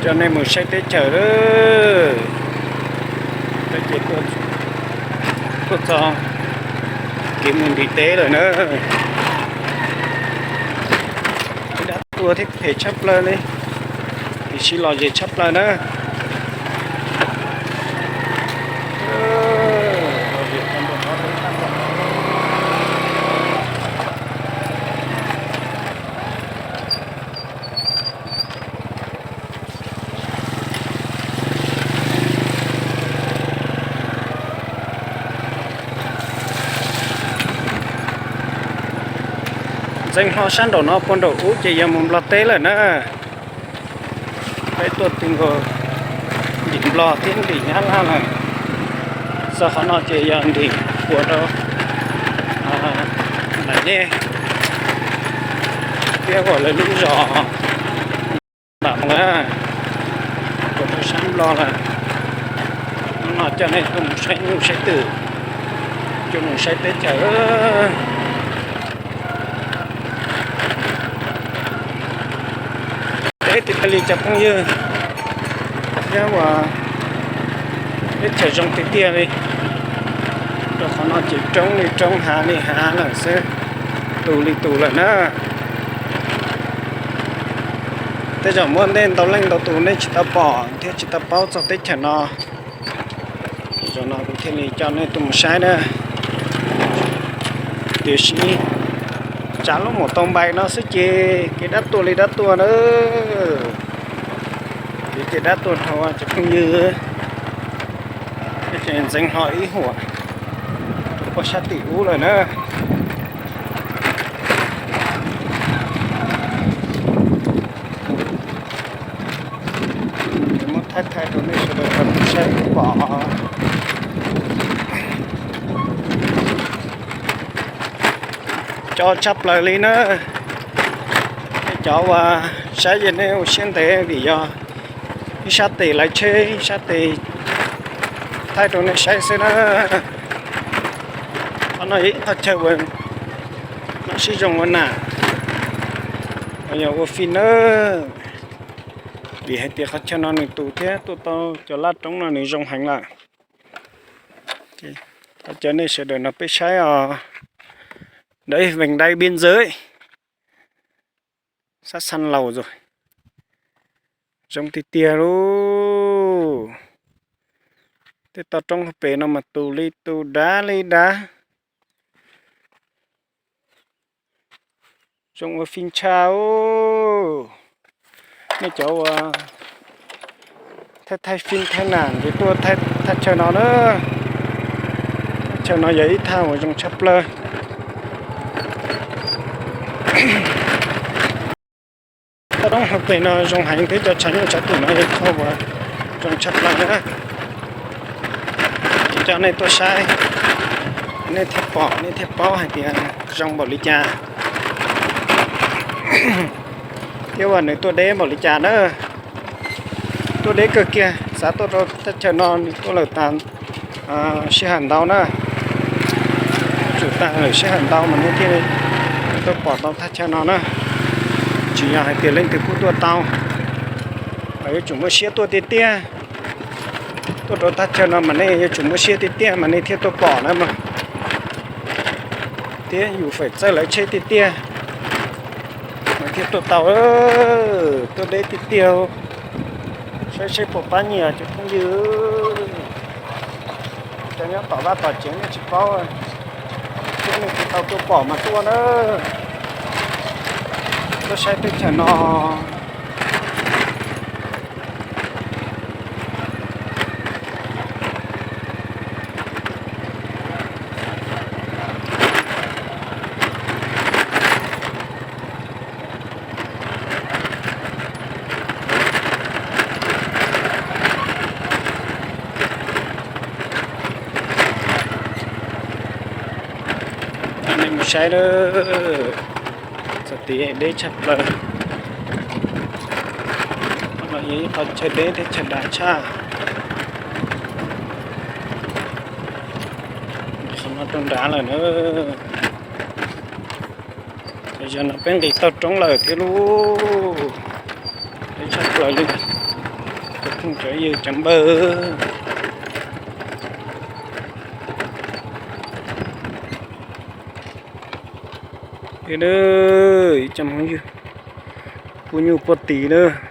Coj nej mus saib teb chaws lawm. Ces tuaj txog kev mus nrim teb lawm na. Dab tuaj thiab phem tshaj plaws li, tiam sis lom zem tshaj plaws na. Ntxeev hlo sab nraum no puag nraum ub ces yog mus Nplog teb lawm na. Peb tuaj ti nkaus nrim Nplog thiab nrim Nyab Laj lawm. Txog qhov no ces yog nrim puag rau Nplog nej, thiab uas lawv lub zos Npam Moos na, puag rau sab Nplog lawm. Hnub no coj nej tuaj mus saib nyuj saib twm, tuaj mus saib teb chaws. Teb tiag tiag li cov phooj ywg, thiab uas teb chaws zoo tiag tiag li. Rau qhov no ces roob li roob, hav li hav lawm xwb, tus li tus lawm na. Tej zaum muaj ntej ntau leej ntau tus nej tsis tau pom thiab tsis tau paub txog teb chaws no. Zaum no kuv thiaj li coj nej tuaj mus saib na. Tiam sis tsav lub maum tau npais no xwb ces kev dab tuaj li dab tuaj na. Kev dab tuaj dhau cov phooj ywg. Ces ntxeev hlo ib huam rau puag sab tim ub lawm na. Muab thaij thaij rau nej sawv daws tau saib pom. Co tshaj plaws li na. Nej cov uas saib ces nej ua siab ntev vim yog ib sab tes lawv tsheb ib sab tes thaij rau nej saib xwb na. Qhov no yog ib qhov chaw uas noj sib zoo ua nam, yog ua fij na. Vim hais tias qhov chaw no nws tus thiab tuaj tau cov laj roob no nws zoo heev lawm. Coj nej sawv daws no peb saib os. Đây, vành đai biên giới. Sab xan laus zoo tiag tiag lauj. Tej toj roob hauv pes no mas tus li tus dav li dav. Zoo ua fij ntshaj. Nej cov uas thaij thaij fij thaij nam ces tuaj thaj chaw no na. Thaj chaw no yog ib thaj uas zoo tshaj plaws. Toj roob hauv pes no zoo heev thiab cov tshav nyuj tshav twm no yog ib qho uas zoo tshaj plaws na. Ces coj nej tuaj saib, nej thiaj pom nej thiaj paub hais tias zoo npaum li cas, thiab uas nws tuaj deb npaum li cas na. Tuaj deb kawg kiag, xav tuaj rau thaj chaw no nws tuaj lawm tag sij hawm ntau na. Tsum tag lawm sij hawm ntau mas nej thiaj li tuaj pom tau thaj chaw no na. Tsis yog hais tias leej twg kuj tuaj tau, yuav tsum muaj siab tuaj tiag tiag. Tuaj rau thaj chaw no mas nej yuav tsum muaj siab tiag tiag mas nej thiaj tuaj pom na mas. Thiab yus feem txawj lawv tsheb tiag tiag mas thiaj tuaj tau. Tuaj deb tiag tiag. Saib seb puas pab nyiam cov phooj ywg. Cov nyob tom vaj tom tsev nej tsis paub, thiab nej tsis tau tuaj pom mas tuaj na. Tuaj saib teb chaws no. Nej mus saib lawm, txog tid deb tshaj plaws. Qhov no yog ib qho chaw deb thiab chaw dav tshaj. Qhov no rau nrad lawm na. Yog no peb nqis tau roob lawm thiab lauj. Deb tshaj plaws li. Cov yawg cov npawg, ib cov phooj ywg, puj nyuj puj tis na.